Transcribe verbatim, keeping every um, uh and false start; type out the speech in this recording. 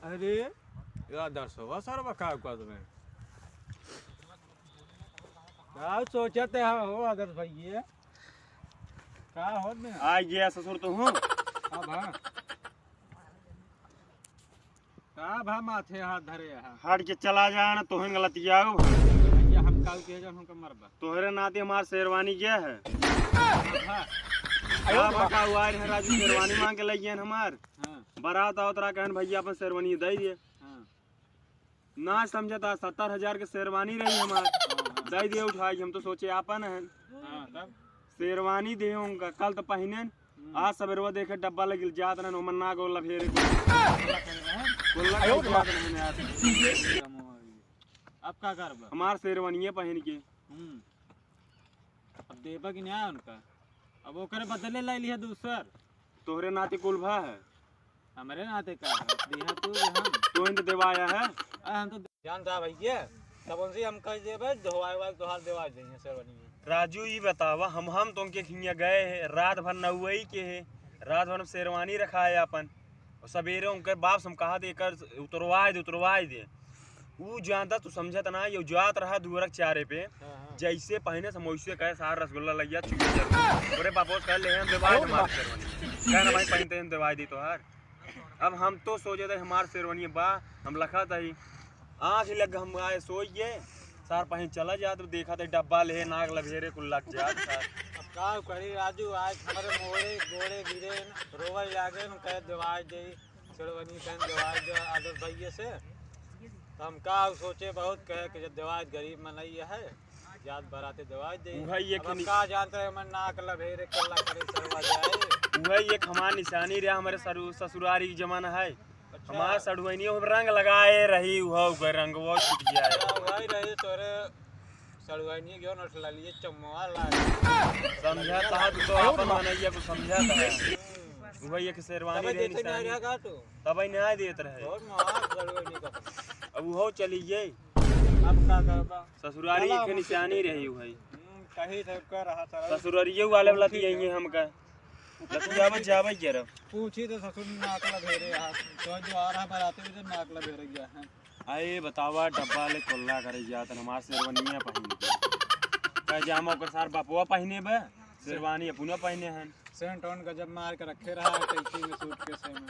अरे, या दसवा सरवा का कर में? का सोचत है हो आदर्श भैया? का होत में? आ गया ससुर तो हूँ। अब हाँ। का भा माथे हाथ धरे है? हट के चला जा ना, तोहन गलतियाओ। भैया हम काल के जन हमका मरबा। तोहरे नाते हमार शेरवानी गया है। हाँ। का बका हुआ है राजू, शेरवानी मांग के लइयन हमार। हाँ। बारात आवत रहा कहन भैया अपन शेरवानी दे दिए। हाँ। ना समझता, सत्तर हजार के शेरवानी रही हमार। हाँ, हाँ। दे दिए उठाई, हम तो सोचे आपन है। हाँ, तब? शेरवानी दे उनका, कल तो पहिनेन, हम्म। आज सबेरवा देखे डब्बा लगिल जात रहन, ओमन ना गोल लभेरे को। गोल लग जात रहन यार। अब का करबा? हमार शेरवानिये पहिन के। हम्म। अब देबा कि ना उनका? अब ओकरे बदले लाई लिहा दूसर। तोहरे नाते कुल भा है। हमरे नाते का है? दिहा तू, हम। तू ही तो देवाया है। आ, हम तो जानता भैया, तब उनसे हम कह देबे, धोवाए वाले तोहार देवा देंगे शेरवानी में। राजू, ई बतावा, हम, हम तो उनके खिया गए हैं, रात भर नउवई के है, रात भर में शेरवानी रखा है अपन, और सबेरे उनके बाप से हम कहा दे, "एकर उतरवाए दे, उतरवाए दे।" ऊ जानता, तू समझत ना, ये जात रहा दुअरक चारे पे, हाँ, हाँ। जैसे पहिने से हम वैसे कहे, "सार रसगुल्ला लइया, चुइया जरूर।" ओरे बापोस कह ले, "हम देवाए दे हमार शेरवानी।" कहे ना भाई, "पहिनते हम देवाए दी तोहार।" अब हम तो सोचे थे हमार शेरवानी बा, हम लखा था ही। आँख लग हम आए सोई गए, सार पहिन चला जात, देखा था डब्बा ले, नाक लभेरे कुल लग जात सार। अब का करी राजू, आज हमारे मोरे गोड़े गिरे न, रोवे लागे न, कहे देवाए दे, शेरवानी पहन देवाए दे आदर्श भैया से। तो हम का सोचे बहुत कहे कि जब देवाए गरीब मनई है, जात बराते देवाए दे। उहई एक अब हम नि- का जानते हैं, मन नाक लभेरे कल्ला करे सरवा जाए। उहई एक हमार निशानी रहा, हमारे ससु-, ससुरारी के जमाना है। अच्छा। हमार सढ़ुआइनियो हम रंग लगाए रही, उहा ओकर रंग वो छूट गया है। अच्छा, वही रही तोरे सढ़ुआइनियो गयो नोट ला लिए चम्मवा ला। समझा तहा तू तो आपन मनैया को समझा तहा। हम्म। उहई एक शेरवानी तबे रहे देते नहीं निशानी। रहा का तू? तबे नहीं देत रहे। बहुत महान सढ़ुआइनी का। अब उहो चली गई। अब का करबा? ससुरारी चला एक हम निशानी रही उहई। हम्म, कही थे कर रहा था। ससुरारिये वाले वाला पूछी यही तो। है हमका। लतियावत जावे जरा। पूछी तो ससुर नाक लभेरे हाथ। तो जो आ रहा बराते में तो नाक लभेरे गया है। अरे बतावा, डब्बा ले कोल्ला करे जात हमार शेरवानिया पहिन के। पैजामा ओकर सार बापुआ पहिने बा, शेरवानी अपना पहिने हन। सेंट ओन गजब मार के रखे रहा है टैक्सी में, सूटकेस में।